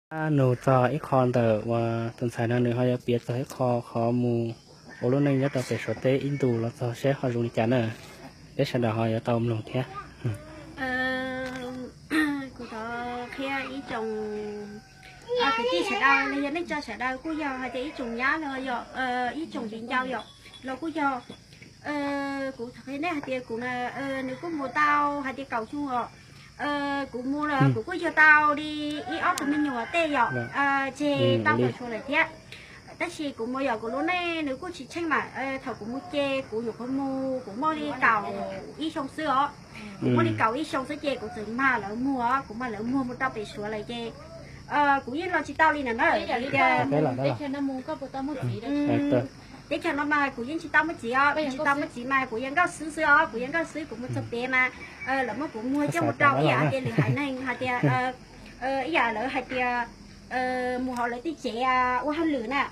Ab, nug txog ib qho ntawm uas tus ntxhais no nws ho yuav piav txog ib qho qhov mus ua lub neej nyob rau pem Suav teb ib ntus los txog seb ho zoo li cas na, peb sawv daws ho yuav tau mloog thiab. Kuv thov qhia ib tsoom kwv tij sawv daws los yog neej tsa sawv daws kuj yog hais tias ib tsoom nyab los yog ib tsoom viv ncaus yom, los kuj yog, kuv thov qhia nej hais tias kuv, nws kuj mus tau hais tias kaum xyoo os. Kuv mus los kuv kuj yug tau li ib ob tug me nyuam tej yom, tseg tau pem Suav lawm thiab. Tab sis kuv mus yog kuv lub neej nws kuj tsis tsheej mas thaum kuv mus ces kuv nyuam qhuav mus kuv muaj li kaum ib xyoo xwb os. Kuv muaj li kaum ib xyoo xwb ces kuv txawm mag lawv muag, kuv mag lawv muag mus rau pem Suav lawm ces kuv yeej los tsis tau li na na. Tias teb chaws no mas kuv yeej tsis tau muaj txiv os, kuv tsis tau muaj txiv mas kuv yog nkauj xwb xwb os, kuv yog nkauj xwb kuv mus txog pem mas lawv muab kuv muag coj mus rau ib yam hais tias lwm haiv neeg hais tias ib yam lawv hais tias mus hauv lawv tej tsev ua hauj lwm na,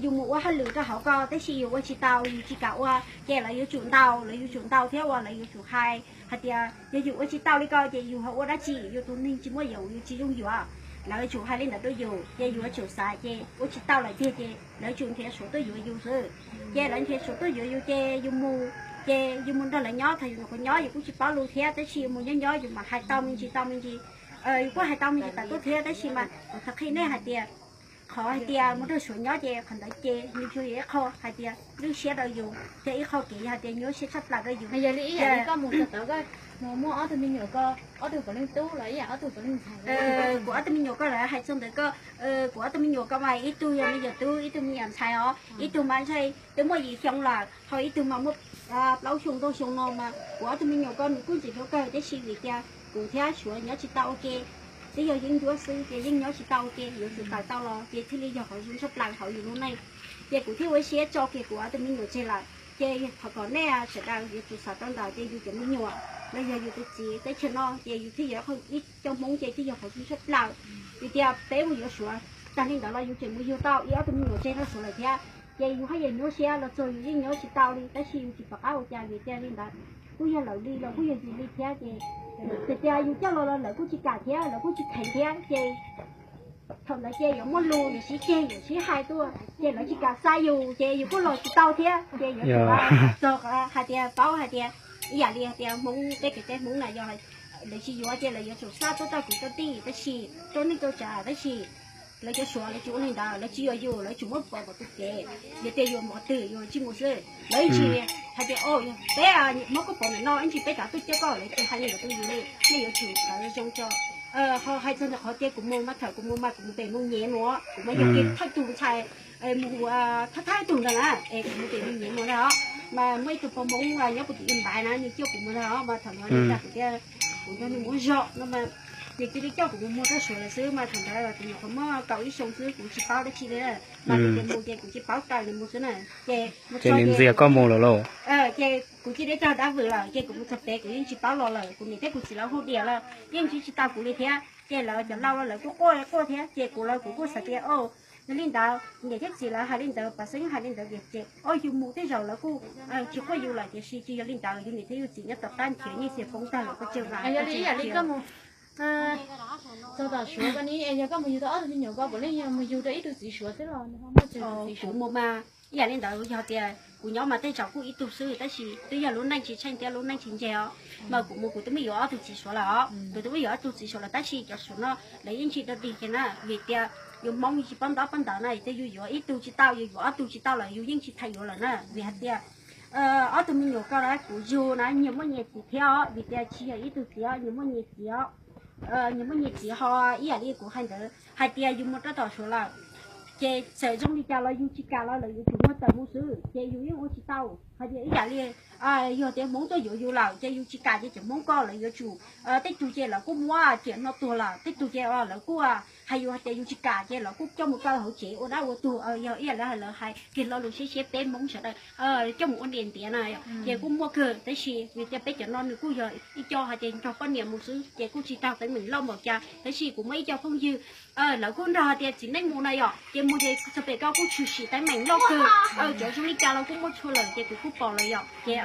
yus mus ua hauj lwm rau hauv ko tab sis yus ua tsis tau, yus tsis kam ua, ces lawv yuav tsum ntaus, lawv yuav tsum ntaus thiab uas lawv yuav tsum hais hais tias yog yus ua tsis tau li ko ces yus ho ua dab tsi, yus tus neeg tsis muaj yoov, yus tsis yooj yuav. Lawv tsum hais li ntawd rau yus ces yus yuav tsum xav, ces ua tsis tau lawm tiag ces lawv tsum nrhiav Suav tuaj yuav yus xwb. Ces lawv nrhiav Suav tuaj yuav yus ces yus mus, ces yus mus nrog lawv nyob, thaum yus nyuam qhuav nyob yus kuj tsis paub lus thiab, tab sis yus mus nyob nyob yus mam hais tau me ntsis tau me ntsis, yus kuj hais tau me ntsis tas tuaj thiab, tab sis mas kuv thov qhia nej hais tias qhov hais tias mus nrog Suav nyob ces qhov ntawd ces nws tsuas yog ib qho hais tias lwj siab rau yus thiab ib qho kev yog hais tias nyuaj siab tshaj plaws rau yus. Yog li ib yam li koj mus txog tod koj mus muaj ob tug me nyuam ko, ob tug puav leej tub los ib yam ob tug puav leej ntxhais? Kuv ob tug me nyuam ko lawv hais txog ntawd ko, kuv ob tug me nyuam ko mas ib tug yog me nyuam tub, ib tug me nyuam ntxhais os, ib tug mas ntshe twb muaj yim xyoo lawm, ho ib tug mas muaj plaub xyoo rau xyoo no mas kuv ob tug me nyuam ko nws kuj ntxim hlub kawg, tab sis vim tias kuv thiab Suav nyob tsis tau ua ke, twb yog yeeb ncuab xwb ces yeej nyob tsis tau ua ke, yuav tsum tawm tau los ces thiaj li yog qhov zoo tshaj plaws hauv yus lub neej. Ces kuv thiaj ua siab tso kiag kuv ob tug me nyuam tseg lawm. Ces thov kom nej sawv daws yuav tsum xav rau ntawd, ces yus cov me nyuam los yog yus tus txiv teb chaws no ces yus thiaj yog ib co Hmoob ces thiaj yog qhov zoo tshaj plaws. Vim tias peb mus yuav Suav tag li ntawd los yus tseem mus yug tau ib ob tug me nyuam tseg rau Suav lawm thiab. Ces yus haj yam nyuaj siab los txog yus yeej nyob tsis tau li, tab sis yus tsis pom qab ua cas vim tias li ntawd kuj yog lawv li los kuj yog yus li thiab ces, tias yus coj los los lawv kuj tsis kam thiab lawv kuj tsis kheev thiab ces thaum ntawd ces yuav muaj lus yuav sib ceg yuav sib hais tuaj ces lawv tsis kam xa yus ces yus kuj los tsis tau thiab ces yuav tsum txog hais tias paub hais tias ib yam li hais tias Hmoob peb kev teb Hmoob na yog lawv tsis yuav ces lawv yuav tsum xa tuaj rau kwv rau tij tab sis rau neej rau tsav tab sis lawv cov Suav lawv tsis ua li ntawd, lawv tsis yuav yus, lawv tsis muab pov kom tus kev, yog tias yus mov twg yus tsis mus xwb. Lawv ib ntsis hais tias o peb muab koj pov ntawm no ib ntsis peb rov tuaj coj koj, lawv tsis hais li ntawd rau yus li. Nej yuav tsum kawm zoo tso. Ho hais txog ntawm qhov tias kuv mus mas thaum kuv mus mas kuv mus pem mus nyev mus, kuv mas yog kiag thawj tus ntxhais mus thawj thawj tug ntag na, es kuv mus pem mus nyev mus ntag os. Mas muaj ib tug pog Hmoob nyob puag tim Npaiv na nws coj kuv mus ntag os, mas thaum no nws dag kuv tias kuv nrog nws muaj zog no mas nws cia li coj kuv mus muag rau Suav lawm xwb, mas thaum ntawd kuv nyuam qhuav muaj kaum ib xyoo xwb kuv tsis paub dab tsi li. Mas nws tias mus ces kuv tsis paub raws nws mus xwb na. Ces mus txog ces ntxias koj mus lawm lauj. Ces kuv cia li cog dab vwm lawm ces kuv mus txog pem kuv yeej tsis paub los lawm, kuv niam thiab kuv txiv lawv hu diam los yeej ntsib tsis tau kuv li thiab. Ces lawv cov laus los lawv kuj quaj quaj thiab ces kuv los kuv kuj xav tias o, yog li ntawd niam thiab txiv lawv hais li ntawd, Pov Xeeb hais li ntawd tias ces o yus mus tej zaum lawv kuj tsis quaj yus lawm, tiam sis tsis yog li ntawd, yus niam thiab yus txiv nyob tom qab nrhiav nyiaj xiam poob tag lawm koj tseg vas. Yog li ib yam li koj mus txog tom Suav ko ni, yog koj mus yug tau ob tug me nyuam ko puav leej yog mus yug rau ib tug txiv Suav xwb los nws ho muaj tsawg tus txiv Suav? Kuv mus mas ib yam li ntawd yog tias kuv nyob mas tej zaum kuj ib tug xwb, tab sis twb yog lub neej tsis tsheej thiab lub neej tsis ntseg os. Mas kuv mus kuv twb muab yuav ob tug txiv Suav lawm os, kuv twb muab yuav ob tug txiv Suav lawm tab sis cov Suav no lawv yeej tsis rau dig kiag na, vim tias yus Hmoob yus tsis paub ntaub paub ntawv na, yus tias yus yuav ib tug tsis tau, yus yuav ob tug tsis tau lawm yus yeej tsis tham yuav lawm na, vim hais tias ob tug me nyuam ko na kuv yug na nyias muaj nyias txiv thiab os, vim tias tsis yog ib tug txiv os, nyias muaj nyias txiv os. Nyias muaj nyias txiv ho ib yam li kuv hais ntawd hais tias yus mus rau tom Suav lawm ces txawm zoo li cas los yus tsis kam los lawv yuav tsum muab tawm mus xwb ces yus yeej ua tsis tau. Hais tias ib yam li yog tias Hmoob tuaj yuav yus lawm ces yus tsis kam ces cov Hmoob ko lawv yuav tsum, tej tug ces lawv kuj muab riam hno tuag lawm, tej tug ces lawv kuj hais yus hais tias yus tsis kam ces lawv kuj coj mus kaw hauv tsev ua dab ua tuag, yog ib yam li lawv hais kiag lo lus siab siab peb Hmoob sawv daws coj mus ua niam ntiav na, ces kuj muaj kawg tab sis vim tias peb cov no nws kuj yog ib co hais tias nrog poj niam mus xwb ces kuj tsis raug teeb meem loj npaum cas, tab sis kuv muaj ib co phooj ywg lawv kuj nrog hais tias txiv neej mus na yom, ces mus ces txog pem ko kuj tshwm sim teeb meem loj kawg, cov zoo li cas los kuj muaj txhua lawm ces kuv kuj pom lawm yom, ces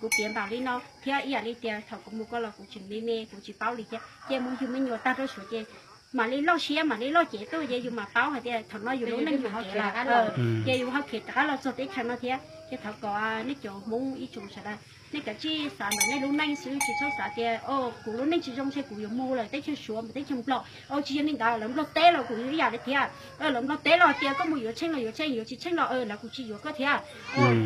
kuv piav npaum li no thiab ib yam li tias thaum kuv mus ko los kuv tseem me me kuv tsis paub li thiab ces mus yug me nyuam tag rau Suav ces mam li loj siab mam li loj cev tuaj ces yus mam paub hais tias thaum no yus lub neej mus kev lawm. Ces yus ho khiav rov qab los txog teb chaws no thiab. Ces thov kom nej cov Hmoob ib tsoom sawv daws, nej kav tsij xav ntawm nej lub neej xwb, tsis txhob xav tias kuv lub neej tsis zoo ces kuv yuav mus lawm teb chaws Suav teb chaws Nplog. Tsis yog li ntawd, lawv Nplog teb los kuj ib yam li thiab. Lawv Nplog teb los tias koj mus yuav tsheej los yuav tsheej, yuav tsis tsheej los lawv kuj tsis yuav koj thiab.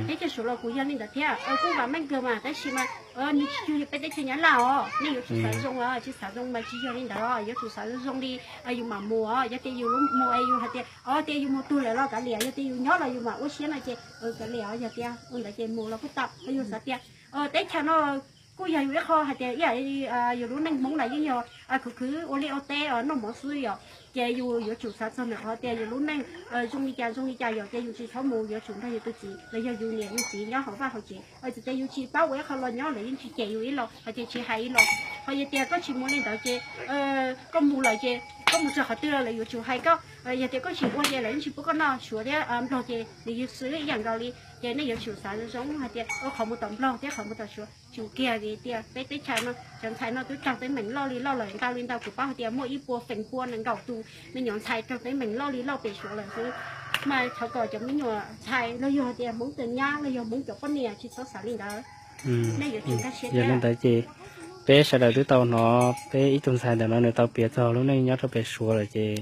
Teb chaws Suav los kuj yog li ntawd thiab, kuj vam meej kawg mas, tab sis mas nws tsis yog peb teb chaws Nyab Laj os, nej yuav tsum xav zoo os, tsis xav zoo mas tsis yog li ntawd, yuav tsum xav zoo li yus mam mus os. Yog tias yus lub mus es yus hais tias tias yus mus tuag lawm los kav liam, yog tias yus nyob los yus mam ua siab no ces kav liam os. Yog tias ua ntawd ces mus los kuj tau. Yus xav tias teb chaws no kuj yog yus ib qho hais tias ib yam yus lub neej Hmoob na yeej yog khwv khwv ua liaj ua teb noj mov xwb yom. Ces yus yuav tsum xav txog ntawm qhov tias yus lub neej zoo li cas zoo li cas yom, ces yus tsis txhob mus, yuav tsum nrog yus tus txiv los yog yus niam yus txiv nyob hauv vaj hauv tsev. Txawm tias yus tsis paub ua ib qho los nyob lawv yeej tsis cem yus ib los, hais tias tsis hais ib los. Ho yog tias koj tsis mus li ntawd ces koj mus lawm ces koj mus txog qhov twg los lawv yuav tsum hais koj. Yog tias koj tsis ua ces lawv yeej tsis pub koj noj. Suav thiab Nplog ces nws yog xwb ib yam nkaus li. Ces nej yuav tsum xav zoo hais tias qhov mus tom Nplog thiab qhov mus tom Suav tsum kiag vim tias peb teb chaws no cov ntxhais no twb raug teeb meem loj li loj lawm, ntau li ntau kuv paub hais tias muaj ib puas feem pua nees nkaum tus me nyuam ntxhais raug teeb meem loj li loj pem Suav lawm xwb. Mas thov kom cov me nyuam ntxhais los yog hais tias Hmoob tus nyab los yog Hmoob cov poj niam tsis txhob xav li ntawd. Nej yuav tsum nkag siab thiab. Yog li ntawd ces peb sawv daws twb tau hnov peb ib tug ntxhais ntawm no nws tau piav txog lub neej nyob rau pem Suav lawm ces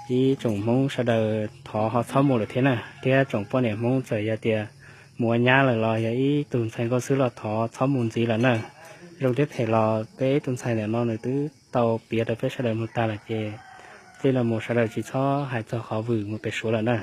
ib tsoom Hmoob sawv daws thov ho txhob mus lawm thiab na, thiab tsoom poj niam Hmoob txawm yog tias mus ua nyab lawm los yog ib tug ntxhais nkauj xwb los thov txhob mus ntxiv lawm na. Zoo thiab phem los peb ib tug ntxhais ntawm no nws twb tau piav rau peb sawv daws mus tag lawm ces tij laug mus sawv daws tsis txhob hais txog qhov vwm mus pem Suav lawm na.